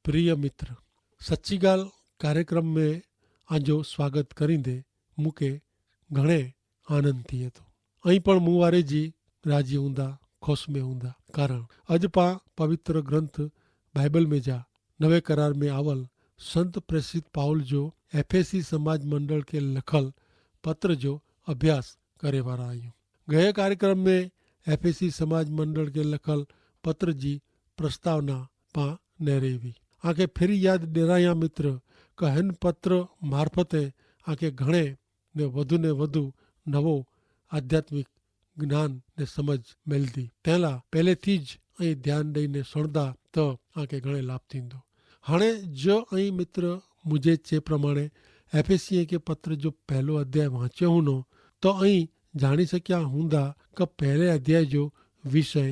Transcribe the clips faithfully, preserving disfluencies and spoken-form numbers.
પ્રિય મિત્ર, સચ્ચી ગાલ કાર્યક્રમ મેં આજો સ્વાગત કરીંદે મુકે ઘણે આનંદ થી હતો. અહીં પણ મુવારે જી રાજી હુંદા, ખુશ મેં હુંદા. કારણ અજ પાં પવિત્ર ગ્રંથ બાઈબલ મેં જા નવે કરાર મેં આવલ સંત પ્રેસિત પાઉલ જો એફેસી સમાજ મંડળ કે લખલ પત્ર જો અભ્યાસ કરે વારા આયું. ગયે કાર્યક્રમ મેં એફેસી સમાજ મંડળ કે લખલ પત્ર જી પ્રસ્તાવના પાં નહરેવી. આંખે ફેરી યાદ ડેરાયા મિત્ર, કે હેન પત્ર મારફતે આંખે ઘણે ને વધુ ને વધુ નવો આધ્યાત્મિક જ્ઞાન ને સમજ મેલદી. તેલા પહેલેથી જ અહીં ધ્યાન દઈને સુણદા તો આંખે ઘણે લાભ થીંદો. હણે જો અહીં મિત્ર મુઝે ચે પ્રમાણે એફેસિયે કે પત્ર જો પહેલો અધ્યાય વાંચ્યો હુનો, તો અહીં જાણી શક્યા હુંદા કે પહેલે અધ્યાય જો વિષય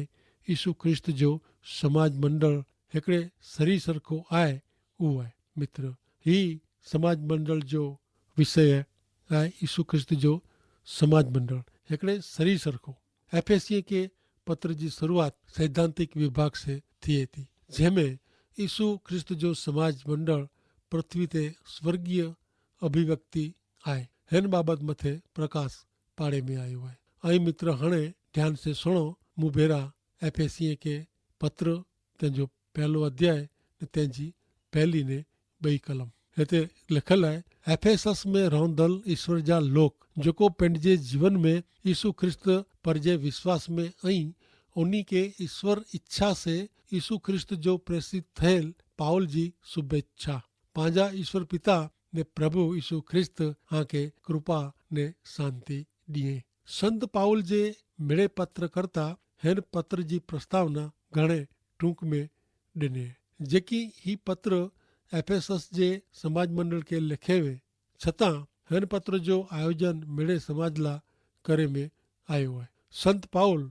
ઈસુ ખ્રિસ્ત જો સમાજ મંડળ હેકડ઼ે સરી સરખો આય. ઉવાય મિત્ર, હી સમાજ મંડળ જો વિષય આય. ઈસુ ખ્રિસ્ત જો સમાજ મંડળ હેકડ઼ે સરી સરખો. એફેસિયે કે પત્ર જી શરૂઆત સૈદ્ધાંતિક વિભાગ સે થી થી, જેમે ઈસુ ખ્રિસ્ત જો સમાજ મંડળ પૃથ્વી તે સ્વર્ગીય અભિવ્યક્તિ આય. હેન બાબત મતે પ્રકાશ પાડે મેં આયો આય. અહીં મિત્ર હણે ધ્યાન સે સુણો, મુભેરા એફેસિયે કે પત્ર તેનજો પહેલો અધ્યાય ને તેનજી પહેલી ને બઈ કલમ. હેતા લિખલ હૈ, એફેસસ મેં રોંધલ ઈસ્વર જા લોક, જોકો પેંડજે જીવન મેં ઈસુ ખ્રિસ્ત પર જે વિશ્વાસ મેં અહીં, ઉની કે ઈસ્વર ઇચ્છા સે ઈસુ ખ્રિસ્ત જો પ્રેસિત થયેલ પાઉલ જી શુભેચ્છા. પાંજા ઈસ્વર પિતા ને પ્રભુ ઈસુ ખ્રિસ્ત હાંકે કૃપા ને શાંતિ દિયે. સંત પાઉલ જે મેળે પત્ર કરતા હેન પત્ર જી પ્રસ્તાવના ઘણે ટૂંક મેં ડેને. જેકી હી પત્ર એફેસસ જે સમાજ મંડળ કે લેખેવે, છતાં હેન પત્ર જો આયોજન મેળે સમાજ લા કરે મેં આયો હૈ. સંત પાઉલ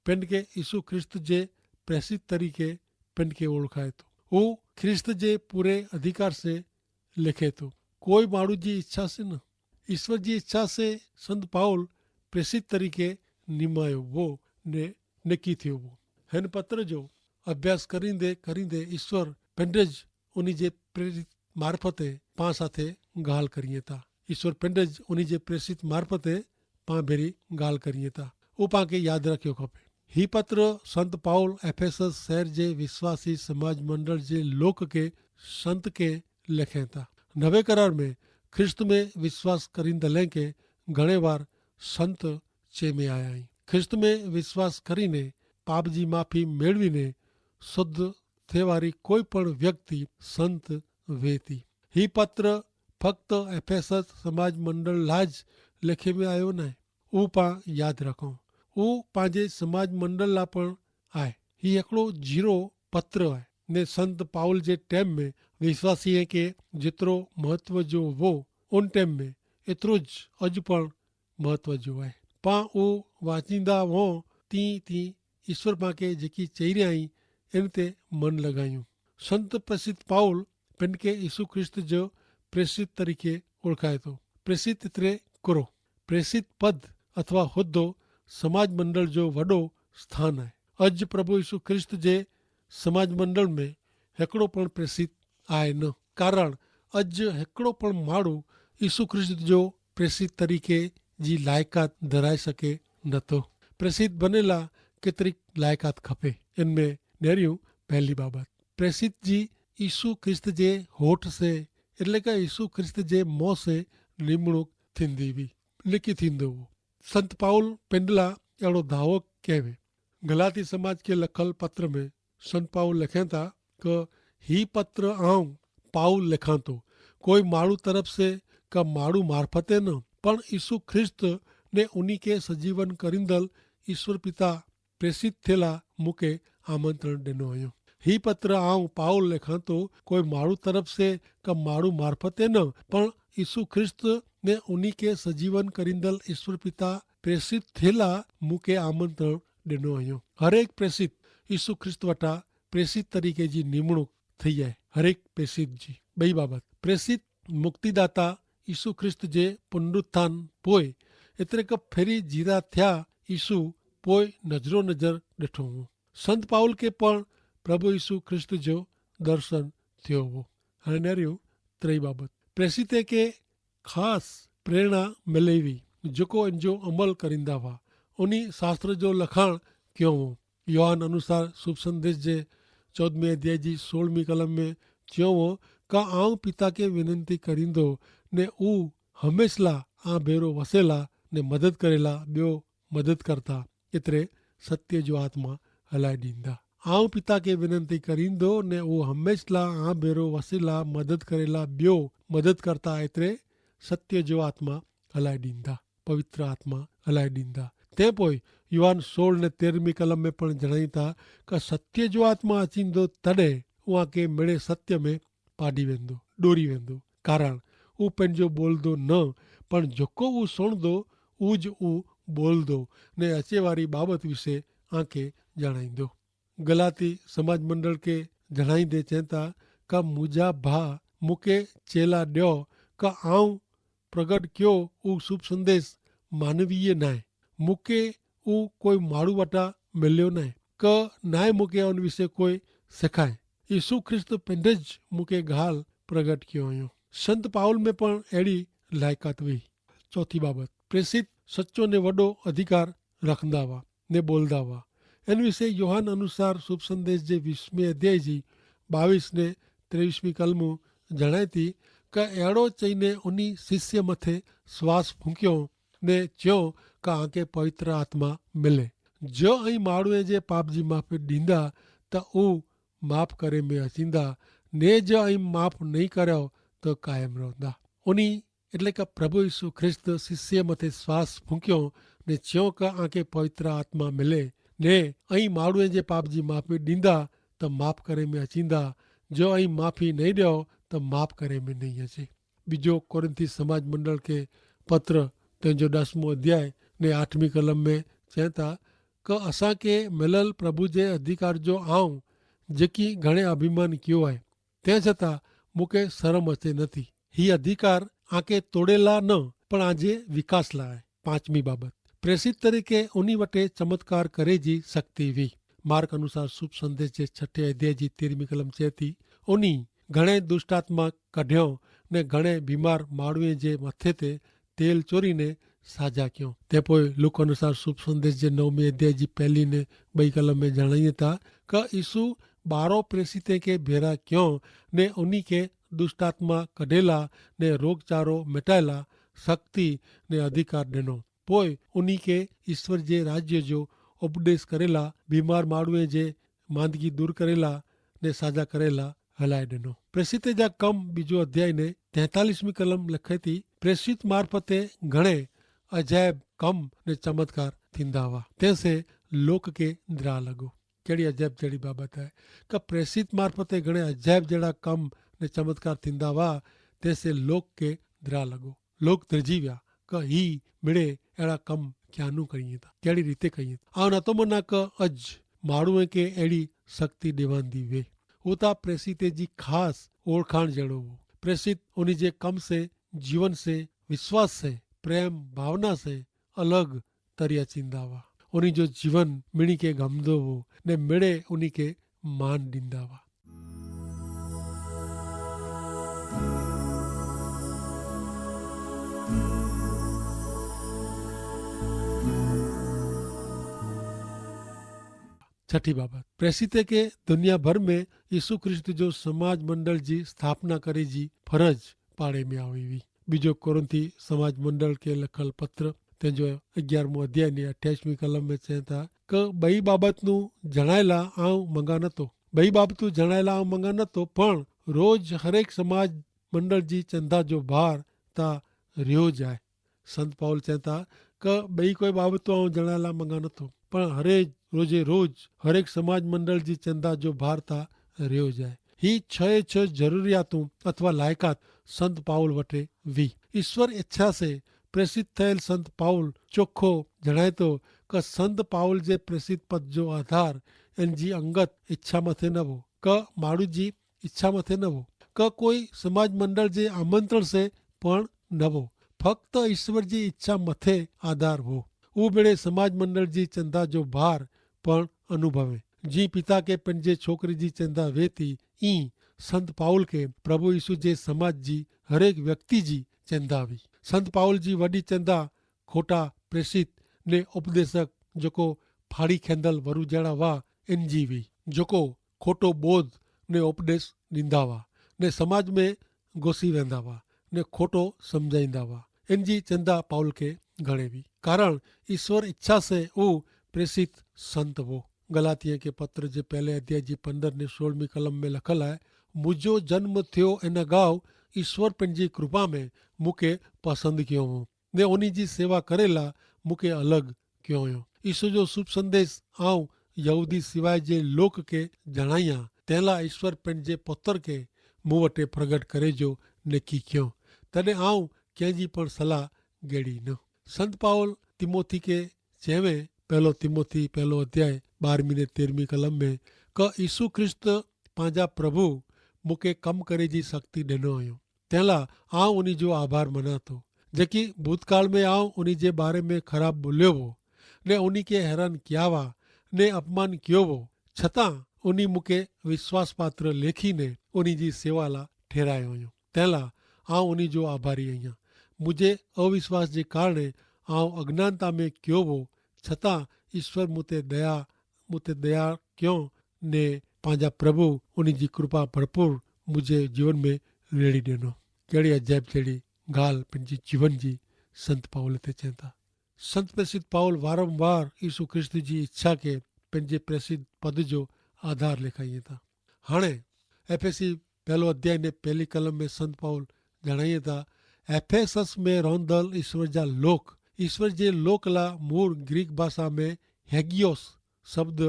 પેંડ કે ઈસુ ખ્રિસ્ત જે પ્રેસિત તરીકે પેંડ કે ઓળખાય તો, ઉ ખ્રિસ્ત જે પૂરે અધિકાર સે લેખે તો, કોઈ માણુ જી ઇચ્છા સે ન, ઈસ્વર જી ઇચ્છા સે સંત પાઉલ પ્રેસિત તરીકે નિમાયો વો ને નેકી થયો વો. હેન પત્ર જો અભ્યાસ કરીંદે કરીંદે ઈસ્વર પેંડે જ ઉની જે પ્રેસિત મારફતે પાં સાથે ગાલ કરીએ તા. ઈસ્વર પેંડે જ ઉની જે પ્રેસિત મારફતે પાં ભેરી ગાલ કરીએ તા. ઉપાં કે યાદ રાખ્યો ખપે. હી પત્ર સંત પાઉલ એફેસસ શહેર જે વિશ્વાસી સમાજ મંડળ જે લોક કે સંત કે લેખેતા. નવે કરાર મેં ખ્રિસ્ત મેં વિશ્વાસ કરીંદલે કે ઘણે વાર સંત ચે મેં આયા હી. ખ્રિસ્ત મેં વિશ્વાસ કરીને પાપ જી માફી મેળવીને શુદ્ધ થેવારી કોઈ પણ વ્યક્તિ સંત વેતી. હી પત્ર ફક્ત એફેસસ સમાજ મંડળ લા જ લેખે મેં આયો નાય. ઉપાં યાદ રાખો, ઉપાંજે સમાજ મંડળ લા પણ આય. હી એકડો જીરો પત્ર આય. ને સંત પાઉલ જે ટેમ મેં વિશ્વાસીએ કે જેતરો મહત્વ જો વો ઉન ટેમ મેં એતરો જ અજ પણ મહત્વ જો આય. પાં ઉ વાંચીંદા વો તી તી ઈસ્વર પાંકે જેકી ચહિર્યા હી એન તે મન લગાયું. સંત પ્રેસિત પાઉલ પેનકે ઈસુ ખ્રિસ્ત જો પ્રેસિત તરીકે ઓળખાય તો. પ્રેસિત એતરે કરો. પ્રેસિત પદ અથવા હોદ્દો સમાજ મંડળ જો વડો સ્થાન હૈ. અજ પ્રભુ ઈસુ ખ્રિસ્ત જે સમાજ મંડળ મેં હેકડો પણ પ્રેસિત આય ન. કારણ અજ હેકડો પણ માડૂ ઈસુ ખ્રિસ્ત જો પ્રેસિત તરીકે જી લાયકાત ધરાઈ શકે ન તો. પ્રેસિત બનેલા કેતરી લાયકાત ખપે. એન મેં નેર્યું પહેલી બાબત, પ્રેસિત જી ઈસુ ખ્રિસ્ત જે હોઠ સે, એટલે કે ઈસુ ખ્રિસ્ત જે મોં સે નિમણૂક થીંદી વી. લિખી થીંદો વો. સંત પાઉલ પેંડલા એડો ધાવો કહેવે. ગલાતી સમાજ કે લખલ પત્ર મેં સંત પાઉલ લેખેંતા કે હી પત્ર આઉં પાઉલ લેખાંતો, કોઈ માડૂ તરફ સે કા માડૂ મારફતે ન, પણ ઈસુ ખ્રિસ્ત ને ઉની કે સજીવન કરીંદલ ઈસ્વર પિતા પ્રેસિત થેલા મુકે આમંત્રણ દેનો અયો. હી પત્ર આઉં પાઉલ લેખાંતો, કોઈ માડૂ તરફ સે કા માડૂ મારફતે ન, પણ ઈસુ ખ્રિસ્ત ને ઉની કે સજીવન કરીંદલ ઈસ્વર પિતા પ્રેસિત થેલા મુકે આમંત્રણ દેનો અયો. હરેક પ્રેસિત ઈસુ ખ્રિસ્ત વટા પ્રેસિત તરીકે જી નિમણૂક થઈ હૈ. હરેક પ્રેસિત જી બઈ બાબત, પ્રેસિત મુક્તિદાતા ઈસુ ખ્રિસ્ત જે પુનરુત્થાન પોય, એતરે કે ફેરી જીરા થ્યા ઈસુ પોય નજરો નજર દેઠો હો. સંત પાઉલ કે પણ પ્રભુ ઈસુ ખ્રિસ્ત જો દર્શન થયો હો. હૈ નેર્યું ત્રેય બાબત, પ્રેસિતે કે ખાસ પ્રેરણા મિલેવી, જોકો એનજો અમલ કરીંદા વા ઉની શાસ્ત્ર જો લખાણ ક્યો હો. યોહાન અનુસાર શુભ સંદેશ જે ચૌદમી અધ્યાય જી સોળમી કલમ મેં ચ્યો હો, કા આઉં પિતા કે વિનંતી કરીંદો ને ઉહ હમેંશલા આ ભેરો વસેલા ને મદદ કરેલા બ્યો મદદ કરતા એતરે સત્ય જો આત્મા હલાઈ દીંદા. આઉં પિતા કે વિનંતી કરીંદો ને ઉહ હમેંશલા આ ભેરો વસેલા મદદ કરેલા બ્યો મદદ કરતા એતરે સત્ય જો આત્મા હલાઈ દીંદા, પવિત્ર આત્મા હલાઈ દીંદા. તે પોય યોહાન સોળ ને તેરમી કલમ મેં પણ જણાયતા કે સત્ય જો આત્મા અચીંદો તદે ઉઆ કે મેળે સત્ય મેં પાડી વેંદો, ડોરી વેંદો. કારણ ઉપને જો બોલદો ન, પણ જોકો ઉસોણદો ઉજ ઉ બોલદો ને અચેવારી બાબત વિશે આંકે જણાઈંદો. ગલાતી સમાજ મંડળ કે જણાઈંદે ચેંતા, કા મુજા ભા મુકે ચેલા ડ્યો, કા આઉં પ્રગટ ક્યો ઉ શુભ સંદેશ માનવીય નાય. મુકે ઉ કોઈ માડૂ વટા મેલ્યો નાય, કા નાય મુકે અન વિશે કોઈ સેખાય. ઈસુ ખ્રિસ્ત પેંધે જ મુકે ગાલ પ્રગટ ક્યો અયો. સંત પાઉલ મેં પણ એડી લાયકાત વહી. ચોથી બાબત, પ્રેસિત સચો ને વડો અધિકાર રખંદા વા ને બોલદા વા. એન વિશે યોહાન અનુસાર શુભ સંદેશ જે વીસમે અધ્યાય જી બાવીસ ને ત્રેવીસમી કલમું જણાયતી, કે એડો ચઈને ઉની શિષ્ય મતે શ્વાસ ફૂંક્યો ને ચ્યો, કે આંકે પવિત્ર આત્મા મિલે. જો અહીં માડૂએ જે પાપ જી માફી દીંદા, તો ઉ માફ કરે મેં અચીંદા, ને જો અહીં માફ નહીં કર્યો, તો કાયમ રોંદા. ઉની એટલે કે પ્રભુ ઈસુ ખ્રિસ્ત શિષ્ય મતે શ્વાસ ફૂંક્યો ને ચ્યો કે આંકે પવિત્ર આત્મા મિલે, ને અહીં માડૂએ જે પાપ જી માફી દીંદા, તો માફ કરે મેં અચીંદા, જો અહીં માફી નહીં દેઓ, તો માફ કરે મેં નહીં અચે. બીજો કોરિંથી સમાજ મંડળ કે પત્ર, તેનો દસમો અધ્યાય ને આઠમી કલમ મેં ચેંતા, કે અસાંકે મિલલ પ્રભુ જે અધિકાર જો આઉં જેકી ઘણે અભિમાન કિયો આય, તે છતાં મુકે શરમ અચે નથી. હી અધિકાર આંકે તોડેલા ન, પણ આજે વિકાસ લાય. પાંચમી બાબત, પ્રેસિત તરીકે ઉની વટે ચમત્કાર કરે જી શક્તિ વી. માર્ક અનુસાર શુભ સંદેશ જે છઠે અધ્યાય જી તેરમી કલમ ચેતી, ઉની ઘણે દુષ્ટાત્મા કઢ્યો ને ઘણે બીમાર માણુએ જે મતે તે તેલ ચોરી ને સાજા ક્યો. તે પોય લુક અનુસાર શુભ સંદેશ જે નવમી અધ્યાય જી પહેલી ને બઈ કલમ મેં જણાઈ થા, કે ઈસુ બારો પ્રેસિતે કે ભેરા ક્યો ને ઉની કે દુષ્ટાત્મા કઢેલા ને રોગચારો મેટાયેલા શક્તિ ને અધિકાર દેનો. પોય ઉની કે ઈસ્વર જે રાજ્ય જો ઉપદેશ કરેલા, બીમાર માણુએ જે માંદગી દૂર કરેલા ને સાજા કરેલા હલાઈ દેનો. પ્રેસિતે જા કમ બીજો અધ્યાય ને તેતાલીસમી કલમ લખે થી, પ્રેસિત મારફતે ઘણે અજાયબ કમ ને ચમત્કાર થીંદા હવા, તે સે લોક કે દ્રા લગો. કેડી અજાયબ જેડી બાબત હૈ, કે પ્રેસિત મારફતે ઘણે અજાયબ જેડા કમ ને ચમત્કાર થીંદા હવા, તે સે લોક કે દ્રા લગો. લોક ધ્રજી વ્યા કે હી મિડે એડા કમ ક્યાનું કહિયે થા, કેડી રીતે કહિયે થા. આવ નતો મના કે અજ માણુએ કે એડી શક્તિ દેવાન દી વે. ઉતા પ્રેસિતે જી ખાસ ઓળખાણ જેડો વો. પ્રેસિત ઉની જે કમ સે, જીવન સે, વિશ્વાસ સે, પ્રેમ ભાવના સે અલગ તરિયા ચીંદા વા. ઉની જો જીવન મિણી કે ગમદો વો ને મિડે ઉની કે માન દીંદા વા. છઠી બાબત, પ્રેસિતે કે દુનિયાભર મેં ઈસુ ખ્રિસ્ત જો સમાજ મંડળ જી સ્થાપના કરે જી ફરજ પાડે મેં આવે વી. બીજો કોરિંથી સમાજ મંડળ કે લખલ પત્ર, તેનો અગિયારમો અધ્યાય ને અઠ્યાઈસમી કલમ મેં ચેતા, કે બઈ બાબતનું જણાયેલા આવ મંગા નતો. બઈ બાબતનું જણાયેલા આવ મંગા નતો, પણ રોજ હરેક સમાજ મંડળ જી ચંદા જો ભાર તા રહ્યો જાય. સંત પાઉલ ચેતા, કે બઈ કોઈ બાબતો આવ જણાયેલા મંગા નતો, પણ હરે રોજે રોજ હરેક સમાજ મંડળ જી ચંદા જો ભાર તા રહ્યો જાય. હી છય છ જરૂરિયાતું અથવા લાયકાત સંત પાઉલ વટે વી. ઈસ્વર ઇચ્છા સે પ્રેસિત થયેલ સંત પાઉલ ચોખો જણાયતો, કે સંત પાઉલ જે પ્રેસિત પદ જો આધાર એન જી અંગત ઇચ્છા મતે નવો, કે માડૂ જી ઇચ્છા મતે નવો, કે કોઈ સમાજ મંડળ જે આમંત્રણ સે પણ નવો, ફક્ત ઈસ્વર જી ઇચ્છા મતે આધાર હો. ઉબેડે સમાજ મંડળ જી ચંદા જો ભાર પણ અનુભવે. જી પિતા કે પન જે છોકરી જી ચંદા વેતી, ઈ સંત પાઉલ કે પ્રભુ ઈસુ જે સમાજ જી હરેક વ્યક્તિ જી ચેંદા વી. સંત પાઉલ જી વડી ચેંદા ખોટા પ્રેસિત ને ઉપદેશક, જોકો ફાડી ખેંદલ વરુજેડા વા, એન જી વી, જોકો ખોટો બોધ ને ઉપદેશ દીંદા વા, ને સમાજ મેં ગોસી વેંદા વા, ને ખોટો સમઝાઈંદા વા. એન જી ચેંદા પાઉલ કે ઘણે વી. કારણ ઈસ્વર ઇચ્છા સે ઉં પ્રેસિત સંત વો. ગલાતિયા કે પત્ર જે પહેલે અધ્યાય જી પંદર ને સોળમી કલમ મેં લખલ હૈ, મુઝે જન્મ થયો એન ગાઉ ઈસ્વર પન જી કૃપા મેં મુકે પસંદ કિયો વો, ને ઉની જી સેવા કરેલા મુકે અલગ કિયો વો. ઈસુ જો શુભ સંદેશ આઉં યહૂદી સિવાય જે લોક કે જણાયા તેલા ઈસ્વર પન જે પોતર કે મુવટે પ્રગટ કરે જો ને કી કિયો, તદે આઉં કેંજી પણ સલાહ ગેડી ન. સંત પાઉલ તિમોથી કે ચેવે, પહેલો તિમોથી પહેલો અધ્યાય બારમી ને તેરમી કલમ મેં, કે ઈસુ ખ્રિસ્ત પાંજા પ્રભુ મુકે કમ કરે જી શક્તિ દેનો અયો, તેલા આઉં ઉની જો આભાર મનાતો. જેકી ભૂતકાળ મેં આઉં ઉની જે બારે મેં ખરાબ બોલ્યો વો ને ઉની કે હેરાન કિયાવા ને અપમાન કિયો વો, છતાં ઉની મુકે વિશ્વાસપાત્ર લેખી ને ઉની જી સેવાલા ઠેરાયો અયો, તેલા આઉં ઉની જો આભારી અહિયા. મુઝે અવિશ્વાસ જે કારણે આઉં અજ્ઞાનતા મેં કિયો વો, છતાં ઈસ્વર મુતે દયા મુતે દયા ક્યો ને પાંજા પ્રભુ ઉની જી કૃપા ભરપૂર મુઝે જીવન મેં રેડી દેનો. કેડી અજાયબ જેડી ગાલ પન જી જીવન જી સંત પાઉલ તે ચેંતા. સંત પ્રેસિત પાઉલ વારંવાર ઈસુ ખ્રિસ્ત જી ઇચ્છા કે પન જે પ્રેસિત પદ જો આધાર લેખાઈ થા. હાણે એફેસી પહેલો અધ્યાય ને પહેલી કલમ મેં સંત પાઉલ જણાઈ થા, એફેસસ મેં રોંધલ ઈસ્વર જા લોક. ઈસ્વર જે લોક લા મૂળ ગ્રીક ભાષા મેં હેગિયોસ શબ્દ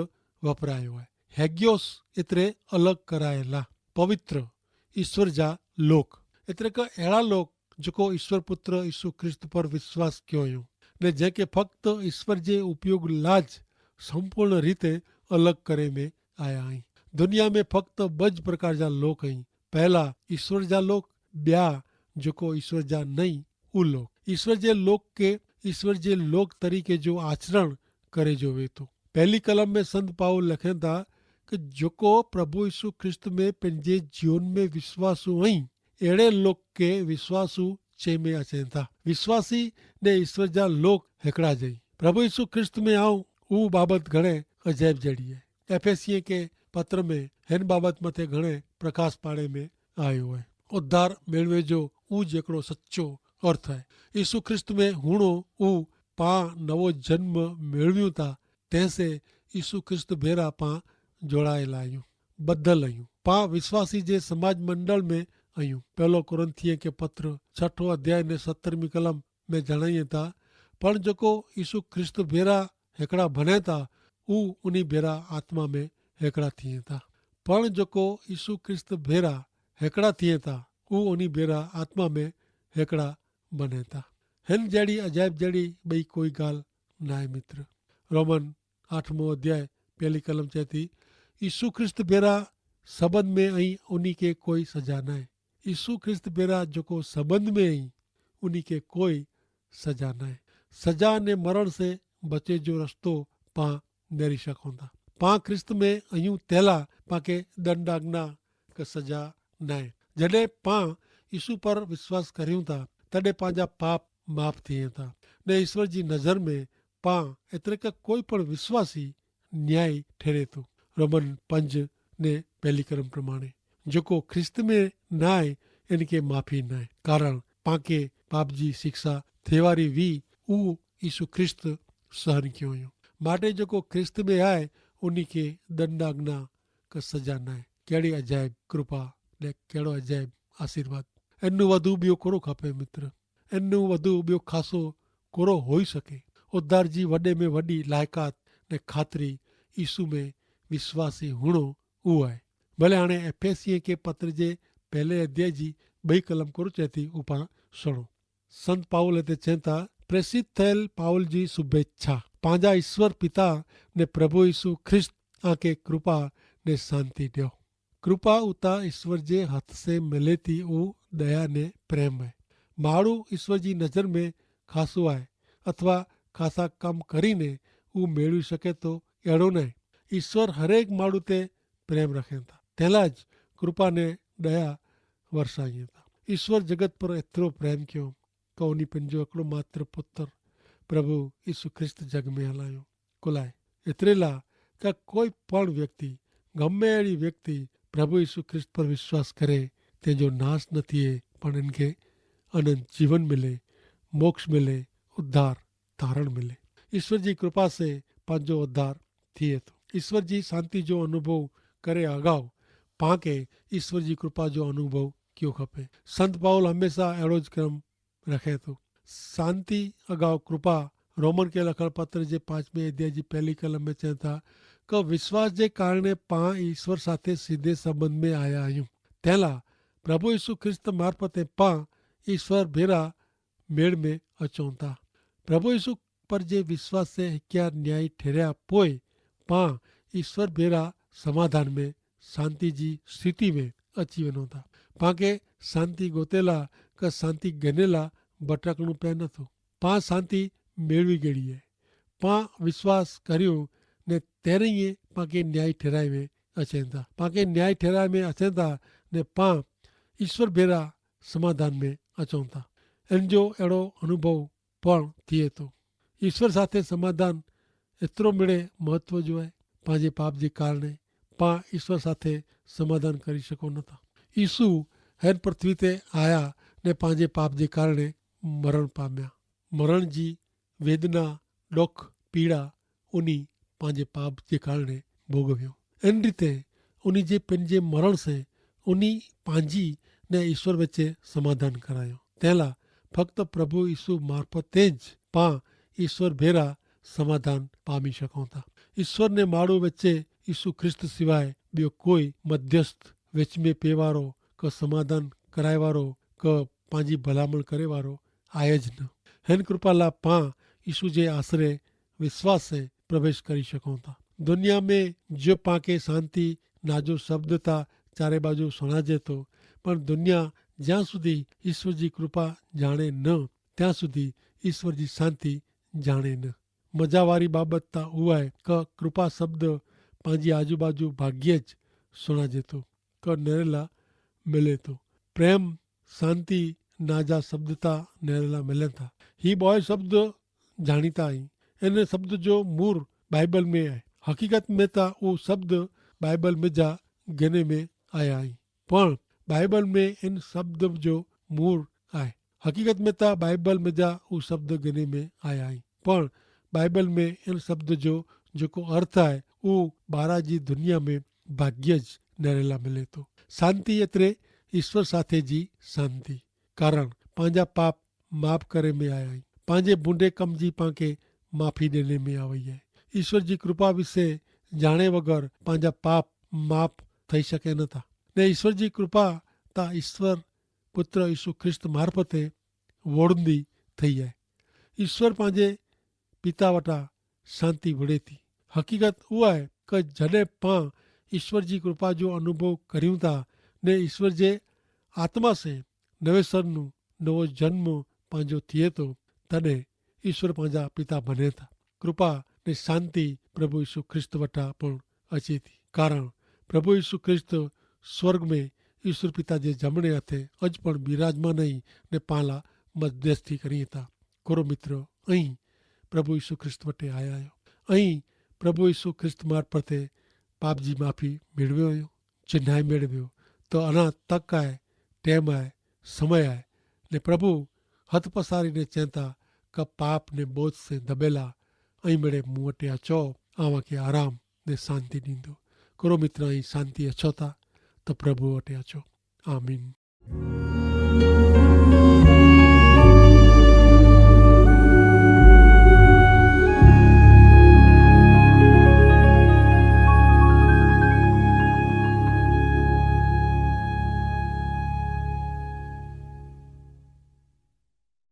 વપરાયો હૈ. હેગિયોસ એતરે અલગ કરાયેલા, પવિત્ર ઈસ્વર જા લોક. એતરે કે એડા લોક જેકો ઈસ્વર પુત્ર ઈસુ ખ્રિસ્ત પર વિશ્વાસ ક્યો યો ને જેંકે ફક્ત ઈસ્વર જે ઉપયોગ લા જ સંપૂર્ણ રીતે અલગ કરે મેં આયા હૈં. દુનિયા મેં ફક્ત બજ પ્રકાર જા લોક હૈં. પહેલા ઈસ્વર જા લોક, બ્યા જેકો ઈસ્વર જા નહીં ઉ લોક. ઈસ્વર જે લોક કે ઈસ્વર જે લોક તરીકે જો આચરણ કરે જો વેતો. પહેલી કલમ મેં સંત પાઉલ લખેં થા કે જોકો પ્રભુ ઈસુ ખ્રિસ્ત મેં પનજે જીવન મેં વિશ્વાસુ અહીં એડે લોક કે વિશ્વાસુ ચે મેં અચેં થા. વિશ્વાસી ને ઈસ્વર જા લોક હેકડા જઈ. પ્રભુ ઈસુ ખ્રિસ્ત મેં આઉં ઉ બાબત ઘણે અજાયબ જેડી હૈ. એફેસિયે કે પત્ર મેં હેન બાબત મતે ઘણે પ્રકાશ પાડે મેં આયો હૈ. ઉદ્ધાર મેળવે જો ઉજ એકડો સચો અર્થ હૈ. ઈસુ ખ્રિસ્ત મેં હુણો ઉ પા નવો જન્મ મેળવ્યું થા. તેસે ઈસુ ખ્રિસ્ત ભેરા પા જોડાયેલા અયું, બદલ અયું. પા વિશ્વાસી જે સમાજ મંડળ મેં અયું. પહેલો કોરિંથીય કે પત્ર છઠો અધ્યાય ને સત્તરમી કલમ મેં જણાયે થા, પણ જોકો ઈસુ ખ્રિસ્ત ભેરા હેકડા ભને થા ઉ ઉની ભેરા આત્મા મેં હેકડા થિયે થા. પણ જોકો ઈસુ ખ્રિસ્ત ભેરા હેકડા થિયે થા ઉ ઉની ભેરા આત્મા મેં હેકડા બને થા. હેન જેડી અજાયબ જેડી બઈ કોઈ ગાલ નાય મિત્ર. રોમન આઠમો અધ્યાય પહેલી કલમ ચેતી, ઈસુ ખ્રિસ્ત ભેરા સંબંધ મેં અહીં ઉની કે કોઈ સજા નાય. ઈસુ ખ્રિસ્ત ભેરા જોકો સંબંધ મેં અહીં ઉની કે કોઈ સજા નાય. સજા ને મરણ સે બચે જો રસ્તો પા નેરી શકો થા. પા ખ્રિસ્ત મેં અયું તેલા પાંકે દંડાજ્ઞા કે સજા નાય. જડે પા ઈસુ પર વિશ્વાસ કર્યું થા તદે પાંજા પાપ માફ થિયે થા. ને ઈસ્વર જી નજર મેં પા એતરે કે કોઈ પણ વિશ્વાસી ન્યાયી ઠેરે થો. રોમન પંજ ને પહેલી કલમ પ્રમાણે જોકો ખ્રિસ્ત મેં નાય એન કે માફી નાય. કારણ પાંકે પાપ જી શિક્ષા થેવારી વી ઉ ઈસુ ખ્રિસ્ત સહન ક્યો યો. માટે જોકો ખ્રિસ્ત મેં આય ઉની કે દંડાજ્ઞા કે સજા નાય. કેડી અજાયબ કૃપા ને કેડો અજાયબ આશીર્વાદ. એનનું વધુ બ્યો કોરો ખપે મિત્ર? એનનું વધુ બ્યો ખાસો કોરો હોઈ શકે? ઉદ્ધાર જી વડે મેં વડી લાયકાત ને ખાતરી ઈસુ મેં વિશ્વાસી હુણો ઉ આય. ભલે હાણે એફેસિયે કે પત્ર જે પહેલે અધ્યાય જી બહી કલમ કોરો ચેતી ઉપાણ સણો. સંત પાઉલ તે ચેતા, પ્રેસિત થયેલ પાઉલ જી શુભેચ્છા. પાંજા ઈસ્વર પિતા ને પ્રભુ ઈસુ ખ્રિસ્ત આંકે કૃપા ને શાંતિ દ્યો. કૃપા ઉતા ઈસ્વર જે હત સે મિલેતી ઉં દયા ને પ્રેમ હૈ. માણુ ઈસ્વર જી નજર મેં ખાસુ આય અથવા ખાસા કમ કરીને ઉં મેળવી શકે તો એડો નાય. ઈસ્વર હરેક માણુ તે પ્રેમ રખેતા. તેલા જ કૃપા ને દયા વરસાઈ થા. ઈસ્વર જગત પર એતરો પ્રેમ ક્યો કે ઉની પન જો એકડો માત્ર પુત્ર પ્રભુ ઈસુ ખ્રિસ્ત જગ મેં હલાયો. કોલાએ એતરેલા કે કોઈ પણ વ્યક્તિ ગમે એડી વ્યક્તિ પ્રભુ ઈસુ ખ્રિસ્ત પર વિશ્વાસ કરે, તે જો નાસ ન થિયે પણ એનકે અનંત જીવન મિલે, મોક્ષ મિલે, ઉદ્ધાર તારણ મિલે. ઈસ્વર જી કૃપા સે પાંજો ઉદ્ધાર થિયે તો ઈસ્વર જી શાંતિ જો અનુભવ કરે અગાઉ પાંકે ઈસ્વર જી કૃપા જો અનુભવ ક્યો ખપે. સંત પાઉલ હમેંશા એડો જ ક્રમ રખે તો શાંતિ અગાઉ કૃપા. રોમન કે લખણ પત્ર જે પાંચમે અધ્યાય જી પહેલી કલમ મેં ચેતા કે વિશ્વાસ જે કારણે પાં ઈસ્વર સાથે સીધે સંબંધ મેં આયા અયું. તેલા પ્રભુ ઈસુ ખ્રિસ્ત મારફતે પાં ઈસ્વર ભેરા મેળ મેં અચોતા. પ્રભુ ઈસુ પર જે વિશ્વાસે હિક્યા ન્યાયી ઠેર્યા પોય પાં ઈસ્વર ભેરા સમાધાન મેં શાંતિ જી સ્થિતિ મેં અચી વનોતા. પાંકે શાંતિ ગોતેલા કે શાંતિ ગનેલા બટકણું પૈ નથો. પાં શાંતિ મેળવી ગેડી હૈ. પાં વિશ્વાસ કર્યું ને તેરે પાંકે ન્યાયી ઠેરાઈ મેં અચેતા. પાંકે ન્યાયી ઠેરાઈ મેં અચેતા ને પાં ઈસ્વર ભેરા સમાધાન મેં અચોતા. એન જો એડો અનુભવ પણ થિયે તો ઈસ્વર સાથે સમાધાન એતરો મેળે મહત્વ જો હૈ. પાંજે પાપ જે કારણે પાં ઈસ્વર સાથે સમાધાન કરી શકો નથા. ઈસુ હેન પૃથ્વી તે આયા ને પાંજે પાપ જે કારણે મરણ પામ્યા. મરણ જી વેદના, ડોખ, પીડા ઉની પાંજે પાપ જે કારણે ભોગવ્યો. એન રીતે ઉની જે પેનજે મરણ સે ઉની પાંજી ને ઈસ્વર વચ્ચે સમાધાન કરાયો. તેલા ફક્ત પ્રભુ ઈસુ મારફતે જ પાં ઈસ્વર ભેરા સમાધાન પામી શકોતા. ઈસ્વર ને માડૂ વચ્ચે ઈસુ ખ્રિસ્ત સિવાય બ્યો કોઈ મધ્યસ્થ, વેચમે પેવારો કે સમાધાન કરાયવારો કે પાંજી ભલામણ કરેવારો આય જ ન. હેન કૃપાલા પાં ઈસુ જે આશરે વિશ્વાસે પ્રવેશ કરી શકોતા. દુનિયા મેં જો પાંકે શાંતિ નાજો શબ્દ તા ચારે બાજુ સુણાજે તો, પણ દુનિયા જ્યાં સુધી ઈસ્વર જી કૃપા જાણે ન ત્યાં સુધી ઈસ્વર જી શાંતિ જાણે ન. મજાવારી બાબત તા ઉવાય કે કૃપા શબ્દ પાંજી આજુબાજુ ભાગ્યે જ સુણાજે તો કે નેરેલા મિલે તો. પ્રેમ, શાંતિ નાજા શબ્દ તા નેરેલા મિલે થા. હી બોય શબ્દ જાણીતા હૈં. એન શબ્દ જો મૂર બાઈબલ મેં આય. હકીકત મેં તા ઉ શબ્દ બાઈબલ મેં જા ગેને મેં આયા હૈં. પણ બાઈબલ મેં એન શબ્દ જો મૂર આય. હકીકત મેં તા બાઈબલ મેં જા ઉ શબ્દ ગેને મેં આયા હૈં. પણ બાઈબલ મેં એન શબ્દ જો જેકો અર્થ આય ઉ બારા જી દુનિયા મેં ભાગ્ય જ નરેલા મિલે તો. શાંતિ એતરે ઈસ્વર સાથે જી શાંતિ. કારણ પાંજા પાપ માફ કરે મેં આયા હૈં. પાંજે બુંડે કમ જી પાંકે માફી દેને મેં આવય હૈ. ઈસ્વર જી કૃપા વિશે જાણે વગર પાંજા પાપ માફ થઈ શકે નતા. ને ઈસ્વર જી કૃપા તા ઈસ્વર પુત્ર ઈસુ ખ્રિસ્ત મારફતે વોડની થઈ હૈ. ઈસ્વર પાંજે પિતા વટા શાંતિ વડે થી. હકીકત ઉઆ હૈ કે જડે પાં ઈસ્વર જી કૃપા જો અનુભવ કર્યું તા ને ઈસ્વર જે આત્મા સે નવેસરનું નવો જન્મ પાંજો થિયે તો, તદે ઈસ્વર પાંજા પિતા ભને થા. કૃપા ને શાંતિ પ્રભુ ઈસુ ખ્રિસ્ત વટા પણ અચે થી. કારણ પ્રભુ ઈસુ ખ્રિસ્ત સ્વર્ગ મેં ઈસુ પિતા જે જમણે હાથે અજ પણ બિરાજમાન અહીં ને પાંલા મધ્યસ્થી કરી થા. કોરો મિત્ર, અહીં પ્રભુ ઈસુ ખ્રિસ્ત વટે આયા હૈ. અહીં પ્રભુ ઈસુ ખ્રિસ્ત મારફતે પાપ જી માફી મેળવ્યો હૈ. જે નાઈ મેળવ્યો તો અના તક આય, ટેમ આય, સમય આય. ને પ્રભુ હત પસારી ને ચેંતા કે પાપ ને બોજ સે દબેલા અહીં મેળે મુવટે અચો, આવા કે આરામ ને શાંતિ દીંદો. કોરો મિત્ર અહીં શાંતિ અચો થા તો પ્રભુ વટે અચો. આમીન.